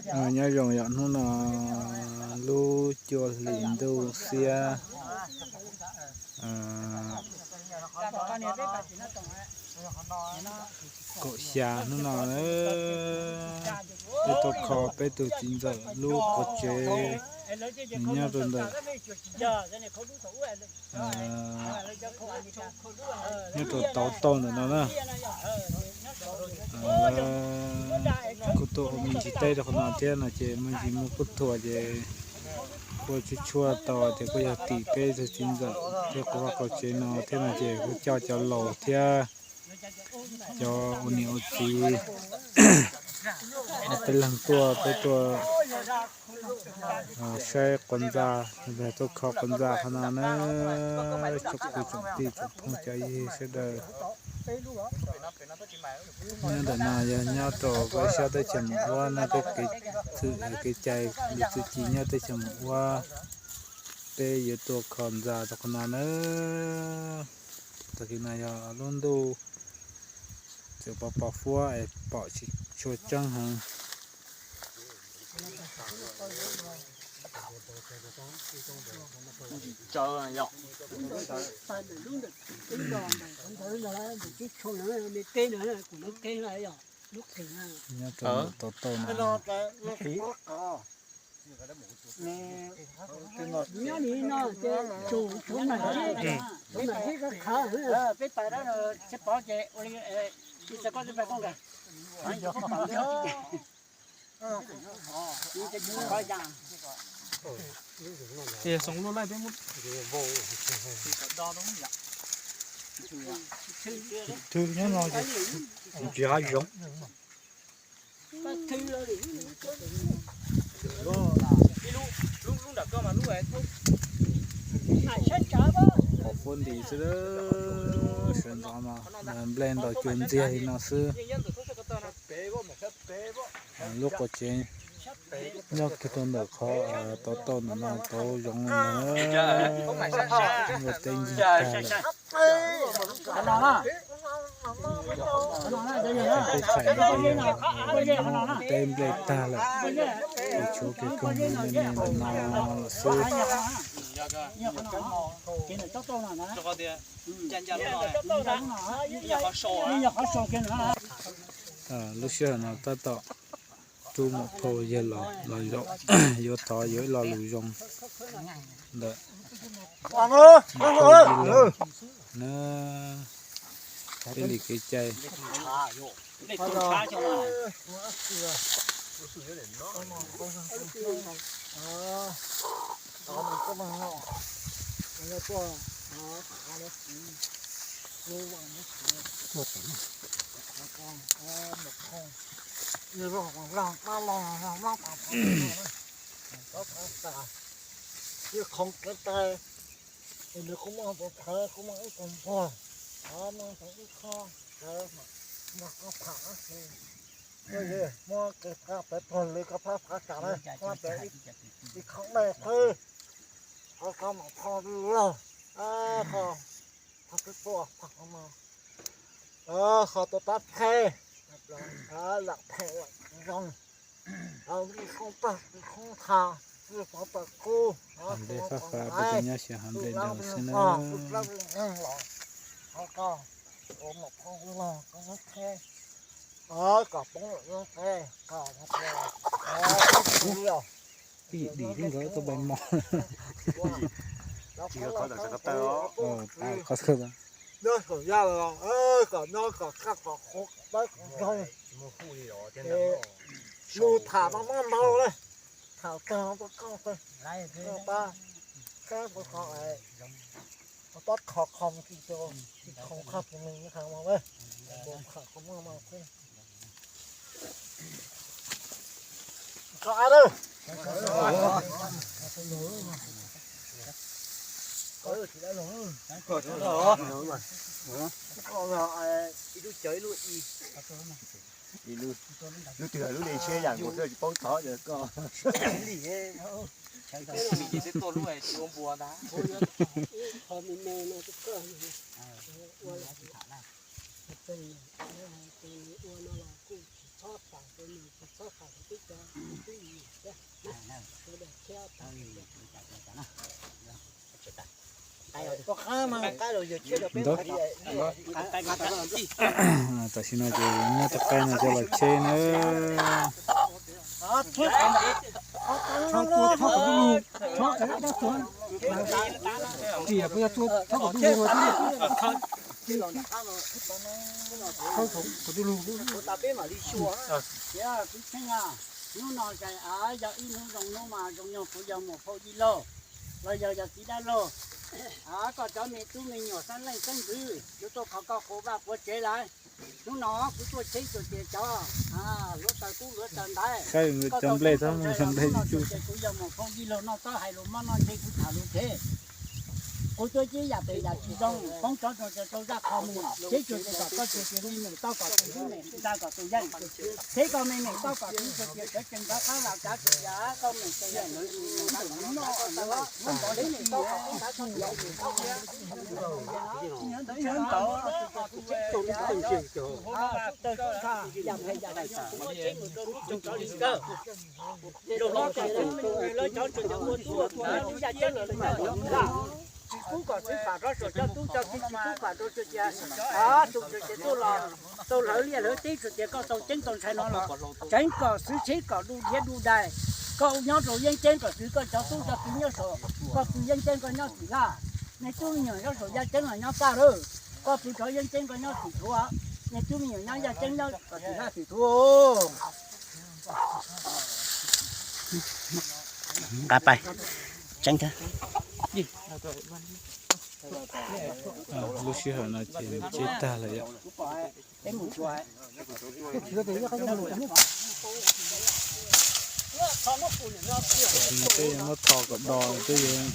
Nyob zoo yom, hnub no lub cuaj hlis ntuj xiab kaum xya hnub no, peb tuaj kho peb tus txiv ntxawm lub quas tsev nws nyob rau ntawm nyob rau tauv tauj ntawm no na. Kuv tuaj ua me ntsis teb rau qhov no thiab no ces me ntsis muaj kub thuas ces kuj tshuaj tshuaj tau tias kuj yog tim peb tus txiv ntxawm thiab kuv vaj kuv tsev no thiab no ces kuj coj cov laus thiab cov ua niam ua txiv, peb leeg tuaj peb tuaj saib quas ntxa, tuaj kho quas ntxa qhov no na. Tsoom kwv tsoom tij tsoom phooj cov ywg sawv daws, nyob ntawm no yog nyob rau peb sab teb chaws Moos Uab no, peb kev txwm kev cai lub txwm ci nyob teb chaws Moos Uab, peb yuav tuaj kho ntxa rau qhov no na. Tag kis no yog lub ntuj tseem pos pos huab es pom tsis tshua tseeb heev. Nyob rau ntawm tauv tauj no, Thw nyob no ces tsis hav zoov. Qhov puab nti xwb, sawv ntxov no nplej ntaus cua ntxiag li no xwb. Lub quas tsev nyob kiag rau ntawm qhov tauv tauj ntawm no tauv zoov na, nplej teb ncig tag lawm. Tej thaim no yog nyob teb nplej tag lawm, ces tshuav kiag koog me me ntawm no lawm xwb. Lub sij hawm no tab tom rub maum phauj yawg los zaum, yuav thov yuav ib lo lus zoo ntawm maum phauj yawg los na, peb li kev cai. Khoov kev cai, nws kuj muaj tus thawv kuj muaj ib tug npuag, muaj ib tug ib qho thawv, muaj qhov pham, muaj kev qab pem pog lwm ko phab phab tsam na, muab pem ib qho dej qhwb, qhov ko maum phauj log, qhov twb tuaj phab qhov no, qhov tus pab phem, lam phem lam zoo, nqi khoob pag nqi khoob tha, nqi pov pawg kub, hav nplej fab fab, peb tus nyob xyaw hav nplej dawb xwb na. Qhov ko ua maum phauj log koob qheb, kom poob lawm lub qeb, kom tib dim li nkawd tuaj bai mos. Nyob saum yaj los kom nyob kom kaj kom qhuav pab kom zoo, es lus tham mas muab ntau na, tham kawg tuaj koj, koj pab, koj pab kho kho mus tsis tau, tsis khoo qhaj tus neeg tham mas, tham qhov muaj mas xwb. Ib lub twg lub li tsheb yam nkaus xwb tsis paub txog koj. Li ces twb tuaj lub tsis ua npua ntag. Qhov me me no twb koj ua, ua no los kuj tsis Tam sim no ces muab tus qaib no coj los cheb na. Hnub no yog ib hnub zoo hnub mas zoo nyoog kuv yog muam phauj Yij Laug los yog yog txiv dab laug, koj cov me tub me nyuam xeeb leej xeeb ntxwv yuav tuaj kho koj quas vaj quas tsev lawm. Hnub no kuv tuaj cheb tsuas tias cov hluav taws tub hluav taws ntaiv, cov nplej txhob muab cov nplej cub. Kuv yog muam phauj Yij Laug noj txob hais lus mob noj ntseg kuv tham lus tsev. Kuv tuaj ceb yam pem yam tsis zoo, poob tsov rog rau zaj qhov muag, cheb tsuas tias kom koj tsuas tias me nyuam tau kom tus ntxub me ntxhais kom tus yeej, cheb koj me me tau kom tus tsuas tias sawv tsees nrov qab lam kav tsuas tias koj me txawj yeej lawv tus nrov qab lam kav tsuas tias Zaum no cov tub lawv cov tub ua tub ua tub yaj ceeb lawm lawv cov tub laj, tsis pub kom xwb fam rov saum cov tub cov kiv, tsis pub fam rau tsuas tias tus tsuas tias tuaj los tau hlawv liaj hlawv teb tsuas tias koj tau ceeb tau ntshai no los tseev kom xwb tsheb kom du diav du dais. Koj nyob rau yeeb ceeb kom xwb koj cov tub cov kiv nyob saum, koj pw yeeb ceeb koj nyob tim laj, nej tub me nyuam nyob saum yaj ceeb los nyob kaj lawm, koj pw rau yeeb ceeb koj nyob tim thuav, nej tub me nyuam nyob yaj ceeb nyob tim laj tim thuav. Nqa pais tseeb thiab. Lub sij hawm no ces cheb tag lawm yom. Tam sim no peb yuav muab tho kom do peb yuav